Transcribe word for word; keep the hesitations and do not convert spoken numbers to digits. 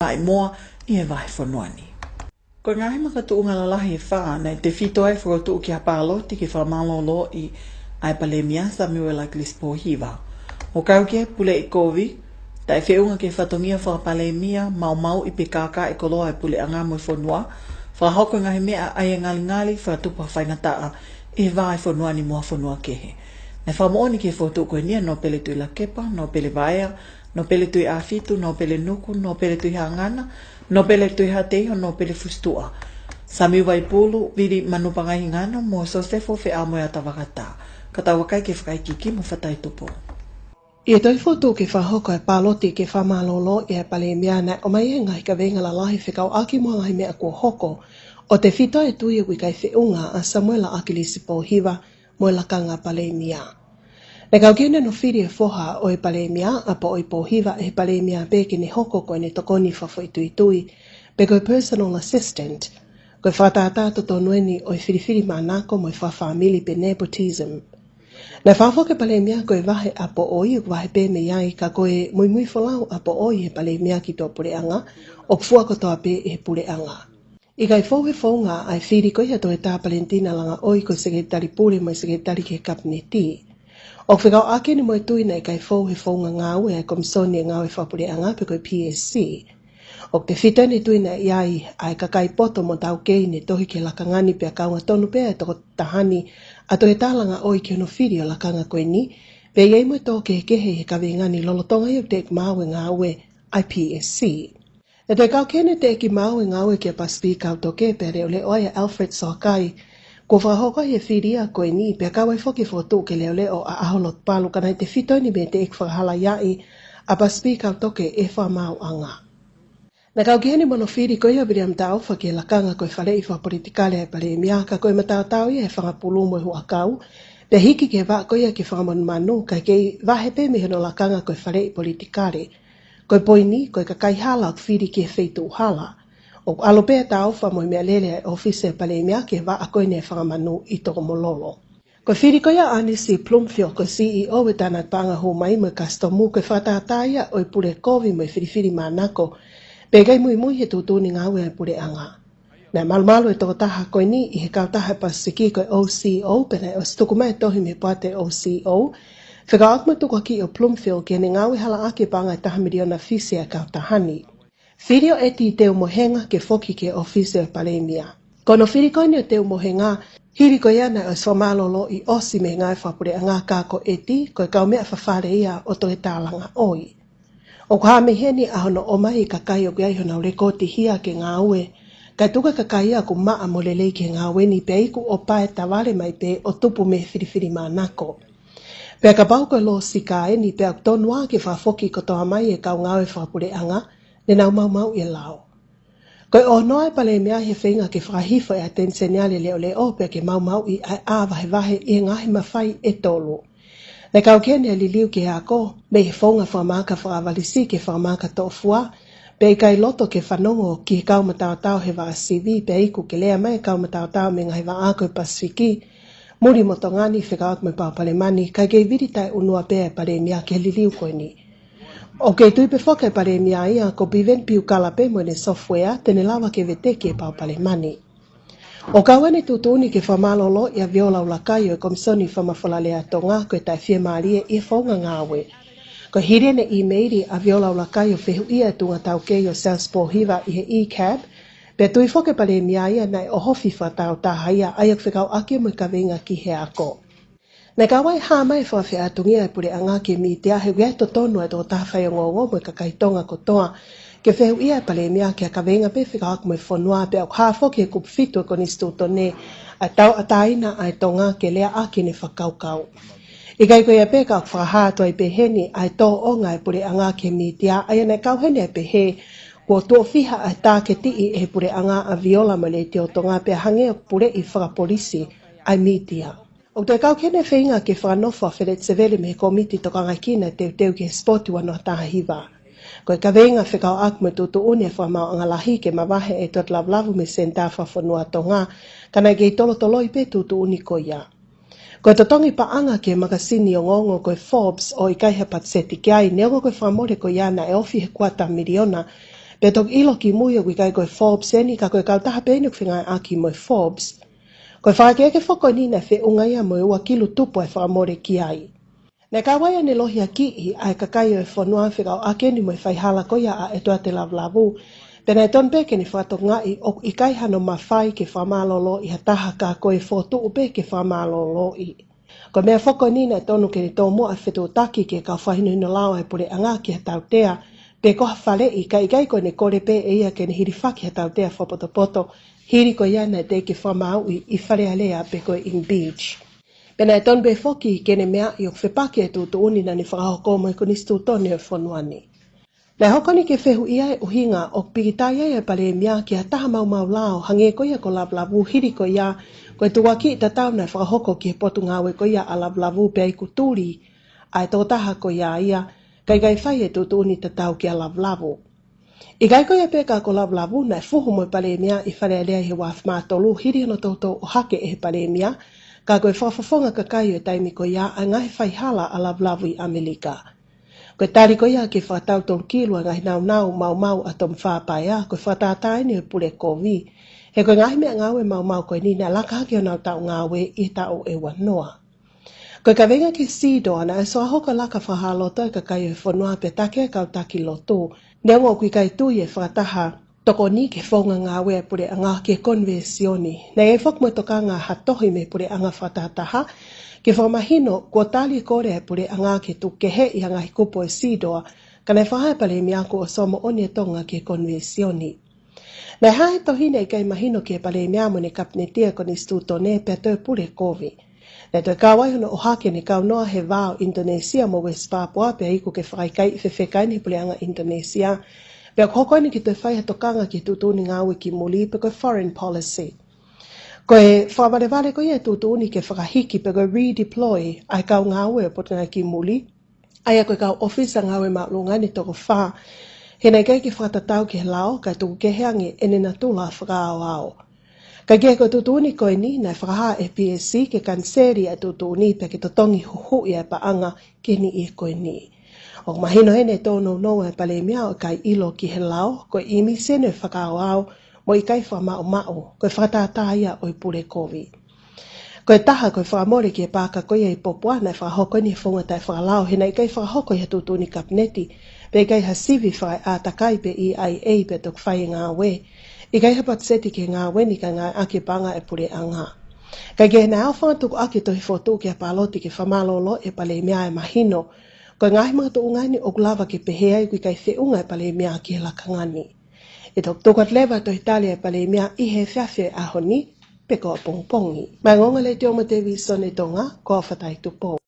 Faʻimoa ʻi he vahefonua ni. Ko e ngaahi makatuʻunga lalahi ʻe fā naʻe tefito ai e fokotuʻu ki ha pāloti ke fakamālōlōʻi ʻa e Palēmia Samiuela ʻAkilisi Pōhiva. ʻO kau ki ai e puleʻi kovi, taʻefeʻunga ki he fatongia fakapalēmia, maumauʻi pe kākaaʻi koloa e puleʻanga mo e fonua, fakahoko e ngaahi meʻa ʻa ia ʻe ngalingali, fakatupu ha faingataʻa ʻi he vahefonua ni mo ha fonua kehe. Naʻe fakamoʻoni ki he fokotuʻu ko eni ʻa Nōpele Tuʻilakepa, Nōpele Vaea, Nōpele Tuʻiʻāfitu, Nōpele Nuku, Nōpele Tuʻihāngana, Nōpele Tuʻihaʻateiho, Nōpele Fusituʻa, Samiu Vaipulu, Vili Manupangaihingano mo Sosefo Feʻamoeata Vakatā. Ka tau vakai ki he fakaikiiki mo Fatai Tupou. ʻI he tohi fokotuʻu ke fakahoko e pāloti ke fakamālōlōʻi e Palēmia, naʻe ʻomai e ngaahi kaveinga lalahi fekauʻaki mo e ngaahi meʻa kuo hoko, ʻo tefito e tui ʻoku ʻikai feʻunga ʻa Samiuela ʻAkilisi Pōhiva mo e lakanga Palēmia. Naʻe kau ki ai hono fili e foha ʻo e Palēmia, ʻApoʻoi Pōhiva, ʻe he Palēmia pē ke ne hoko ko ʻene tokoni fakafoʻituitui, pe ko e personal assistant. Ko e fakatātā totonu eni ʻo e filifilimānako mo e fakafāmili pe nepotism. Naʻe fakafoki e Palēmia ko e vahe ʻapoʻoi, ʻoku vahe pē mei ai, ka ko e muimui folau ʻapoʻoi ʻa e Palēmia ki tuʻapuleʻanga, ʻoku fua kotoa pē ʻe he puleʻanga. ʻIkai fou he founga ʻa e fili ko ia ʻa Toketā Palenitina Langaʻoi ko e Sekelitali Pule mo e Sekelitali ki he Kapineti. ʻOku fekauʻaki eni mo e tui naʻe ʻikai fou he founga ngāue ʻa e Komisoni ʻo e Ngāue Fakapuleʻanga pe ko e P S C. ʻOku tefito eni e tui naʻe ʻi ai ʻa e kakai poto mo taukei ne tohi ki he lakanga ni pea kaunga tonu pē ʻa e tokotaha ni ʻa Toketā Langaʻoi ki hono fili ʻo e lakanga ko eni, pea ʻi ai mo e tō kehekehe ʻi he kaveinga ni lolotonga ia ʻoku teʻeki maau e ngāue ʻa e P S C. Naʻe toe kau ki heni e teʻeki maau e ngāue kia Pasifiki Kautoke pea leʻoleʻo ai ʻa Alfred Soakai. Kuo fakahoko ai e fili ia ko eni, pea kau ai foki e fokotuʻu ke leʻoleʻo ʻa ʻAho Lotopalu, ka naʻe tefito eni mei he teʻeki fakahalaiaʻi ʻa Pasifiki Kautoke ʻe he Fakamaauʻanga. Naʻe kau ki heni mo hono fili ko ia ʻa Viliami Taufa ki he lakanga ko e faleʻi fakapolitikale ʻa e Palēmia, ka ko e mataotao ia ʻa e fanga pulu mo e huʻakau, pea hiki ki he vaʻa ko ia ki he fanga manumanu, kae kei vahe pē mei hono lakanga ko e faleʻi politikale. Ko e poini, ko e kakai hala ʻoku fili ki he feituʻu hala. ʻOku ʻalu pē ʻa Taufa mo e meʻalele ʻa e ʻōfisi ʻo e Palēmia ki he vaʻa ko eni ʻa e fanga manu ʻi Tokomololo. Ko e fili ko ia ʻa ʻAnisi Bloomfield ko e C E O ʻo e Tānaki Paʻanga Hū Mai mo e Kasitomu, ko e fakatātā ia ʻo e pule kovi mo e filifilimānako, pea ʻikai muimui he tuʻutuʻuni ngāue ʻa e puleʻanga. Naʻe malumalu e tokotaha ko eni ʻi he kautaha ʻa e Pasifiki ko e O C O, pea naʻe ʻosi tuku mai e tohi mei he poate ʻo e O C O fekauʻaki mo e tukuakiʻi ʻo Bloomfield ki heʻene ngāue halaʻaki e paʻanga ʻe taha miliona Fisi ʻa e kautaha ni. Fili ʻo ʻEti Teumohenga ke foki ki he ʻōfisi ʻo e Palēmia. Ko hono fili ko eni ʻo Teumohenga, hili ko ia naʻe ʻosi fakamālōlōʻi ʻosi mei he ngāue fakapuleʻanga, ka ko ʻEti, ko e kaumeʻa fafale ia ʻo Toketā Langaʻoi. ʻOku hā mei heni ʻa hono ʻomai e kakai ʻoku ʻi ai honau lekooti hia ke ngāue, kae tuku e kakai ia ʻoku maʻa mo lelei ki he ngāue ni pea iku ʻo pae tavale mai pē ʻo tupu mei he filifilimānako. Pea kapau ko e lōsika eni, pea ʻoku tonu ā ke fakafoki kotoa mai e kau ngāue fakapuleʻanga, ne nau maumauʻi e lao. Ko e ʻohonoa e Palēmia ʻi he feinga ke fakahifo e ʻAteni Seniale Leʻoleʻo pea ke maumauʻi ʻa e ʻā vahevahe ʻi he ngaahi mafai ʻe tolu. Naʻe kau ki heni e liliu ki he ako, mei he founga fakamaaka fakaʻavalisi ki he fakamaaka toʻofua, pea ʻikai loto ke fanongo ki he kau mataotao he vaʻa sivi, pea iku ke lea mai e kau mataotao mei he ngaahi vaʻa ako ʻi he Pasifiki, muli mo Tonga ni fekauʻaki mo e Paʻu Palemani, kae kei vili taʻeʻunua pē ʻa e Palēmia ki he liliu ko eni. ʻOku kei tui pē foki ʻa e Palēmia ia ko Piveni Piukala pē mo ʻene software te ne lava ke veteki e Paʻu Palemani. ʻOku kau eni e tuʻutuʻuni ke fakamālōlōʻi ʻa Viola ʻUlakaio ʻo e Komisoni Fakamafolalea ʻa Tonga ko e taʻefiemālie ʻi he founga ngāue. Ko e hili ʻene ʻīmeili ʻa Viola ʻUlakaio ʻo fehuʻia e tuʻunga taukei ʻo Sels Pōhiva ʻi he E-CAB, pea tui foki e Palēmia ia naʻe ʻohofi fakatāutaha ia ʻa ia ʻoku fekauʻaki mo e kaveinga ki he ako. Naʻe kau ai e hā mai e fakafeʻātungia ʻa e puleʻanga ki he mītia he ʻoku ʻi ai e totonu ʻa e tokotaha faiongoongo mo e kakai Tonga kotoa ke fehuʻia e Palēmia ki ha kaveinga pē fekauʻaki mo e fonua, pea ʻoku hā foki ʻe he kupu fitu ʻo e Konisitūtone ʻa e tauʻatāina ʻa e Tonga ke leaʻaki ʻene fakakaukau. ʻIkai ko ia pē ka ʻoku fakahā atu ai pē heni ʻa e tōʻonga ʻa e puleʻanga ki he mītia, ʻa ia naʻe kau heni ʻa e pehē kuo tuʻo fiha ʻa e tāketiʻi ʻe he puleʻanga ʻa Viola mo e Letiō Tonga pea hangē ʻoku puleʻi fakapolisi ʻa e mītia. ʻOku toe kau ki heni e feinga ke fakanofo ʻa Feleti Seveli mei he Kōmiti Tokangaekina ʻo e Teuteu ki he Sipoti ua noa taha hiva. Ko e kaveinga fekauʻaki mo e tuʻutuʻuni ʻa e Fakamaauʻanga Lahi ke mavahe ʻa e Toto Lavulavu mei he Senitā Fakafonua ʻo Tonga, ka naʻe kei tolotoloi pē e tuʻutuʻuni ko ia. Ko e totongi paʻanga ki he makasini ongoongo ko e Forbes ʻo ʻikai ha patiseti ki ai, neongo ko e fakamole ko ia naʻe ofi he kuata miliona, Pea toki ʻilo kimui ʻoku ʻikai ko e Forbes eni, ka ko e kautaha pē eni ʻoku fengāueʻaki mo e Forbes. Ko e fakaʻekeʻeke foki ko eni naʻe feʻunga ia mo e ua kilu tupu ʻa e fakamole ki ai. Naʻe kau ai ʻene lohiakiʻi ʻa e kakai ʻo e fonua fekauʻaki eni mo e faihala ko ia ʻa ʻEtuate Lavulavu. Pea naʻe tonu pē ke ne fakatokangaʻi ʻoku ʻikai hano mafai ke fakamālōlōʻi ha taha, ka ko e fokotuʻu pē ke fakamālōlōʻi. Ko e meʻa foki ko eni naʻe tonu ke ne tomuʻa fetuʻutaki ki he kau fakahinohino lao ʻa e puleʻanga ki ha tautea pe ko ha faleʻi, ka ʻikai ko ʻene kole pē ʻe ia ke ne hilifaki ha tautea fakapotopoto, hili ko ia naʻe teʻeki ke fakamāuʻi ʻi Fale Alea pe ko e impeach. Pea naʻe tonu pē foki ke ne meaʻi ʻoku fepaki e tuʻutuʻuni naʻa ne fakahoko mo e konisitūtone ʻo e fonua ni. Naʻe hoko eni ke fehuʻia e ʻuhinga ʻoku pikitai ai e palēmia ki ha taha maumau lao hangē ko ia ko Lavulavu, hili ko ia ko e tukuakiʻi tatau naʻe fakahoko ki he potungāue ko ia ʻa Lavulavu, pea ʻikai tuli ʻa e tokotaha ko ia ia, ka ʻikai fai e tuʻutuʻuni tatau kia Lavulavu. ʻIkai ko ia pē ka ko Lavulavu naʻe fuhu mo e palēmia ʻi Fale Alea ʻi he ua afe mā tolu hili hono toutou ʻohake ʻe he palēmia, ka ko e fakafofonga kakai ʻo e taimi ko ia ʻa e ngaahi faihala ʻa Lavulavu ʻi ʻAmelika. Ko e tali ko ia ki he fakatau tolu kilu ʻa e ngaahi nāunau maumau ʻa Tomifā Paea, ko e fakatātā eni ʻo e pule kovi. He ko e ngaahi meʻangāue maumau ko eni naʻe laka hake honau taʻu ngāue ʻi he taʻu ʻe ua noa. Ko e kaveinga ki he CEDAW naʻe ʻosi hoko e laka fakahāloto ʻa e kakai ʻo e fonua pea taki e kau taki lotu. Neongo ʻoku ʻikai tui e fakataha tokoni ki he founga ngāue ʻa e puleʻanga ki he konivēsioni, naʻe ʻi ai foki mo e tokanga ha tohi mei he puleʻanga fakatahataha ke fakamahino kuo tali e kole ʻa e puleʻanga ke tuku keheʻi ʻa e ngaahi kupu ʻo e CEDAW, ka naʻe fakahā ʻe he palēmia kuo ʻosi moʻoni e tonga ki he konivēsioni. Naʻe hā he tohi naʻe ʻikai mahino ki he palēmia mo ʻene kapineti e konisitūtone pea toe pule kovi. Naʻe toe kau ai hono ʻohake ʻene kaunoa he vā ʻo ʻInitonēsia mo Uesi Pāpua pea iku ke fakaʻikaiʻi fefeka eni he puleʻanga ʻInitonēsia. Pea ʻoku hoko eni ke toe fai ha tokanga ki he tuʻutuʻuni ngāue ki muli pe ko e foreign policy. Ko e fakavalevale ko ia e tuʻutuʻuni ke fakahiki pe ko e redeploy ʻa e kau ngāue ʻo e potungāue ki muli, ʻa ia ko e kau ʻōfisa ngāue māʻolunga ʻe toko fā, he naʻe ʻikai ke fakatatau ki he lao, kae tuku kehe ange ʻene natula fakaaoao. Ka ko e tuʻutuʻuni ko eni naʻe fakahā ʻe he PSC ke kaniseli ʻa e tuʻutuʻuni pea ke totongi huhuʻi ʻa e paʻanga ki he niʻihi ko eni. ʻOku mahino heni e tōnounou ʻa e palēmia ʻo e ʻikai ʻilo ki he lao, ko e ʻīmisi eni ʻo e fakaaoao mo e ʻikai fakamaʻumaʻu, ko e fakatātā ia ʻo e pule kovi. Ko e taha ko e fakamole ki he paaka ko ia ʻi Popua naʻe fakahoko eni he founga taʻefakalao he naʻe ʻikai fakahoko ʻi ha tuʻutuʻuni kapineti, pea ʻikai ha sivi fakaʻātakai pe EIA pea toki fai e ngāue. ʻIkai ha patiseti ki he ngāue ni kae ngāueʻaki e paʻanga ʻa e puleʻanga. Kae kehe naʻe ʻaofangatukuʻaki e tohi fokotuʻu ki ha pāloti ke fakamālōlōʻi e palēmia ʻe mahino ko e ngaahi makatuʻunga eni ʻoku lava ke pehē ai ʻoku ʻikai feʻunga e palēmia ki he lakanga ni. ʻE toki tuku atu leva e tohi tali ʻa e palēmia ʻi he efiafi ʻo e ʻaho ni pe ko ʻapongipongi. Mei he Ongoongo Letiō mo e Televīsone Tonga, ko au Fatai Tupou.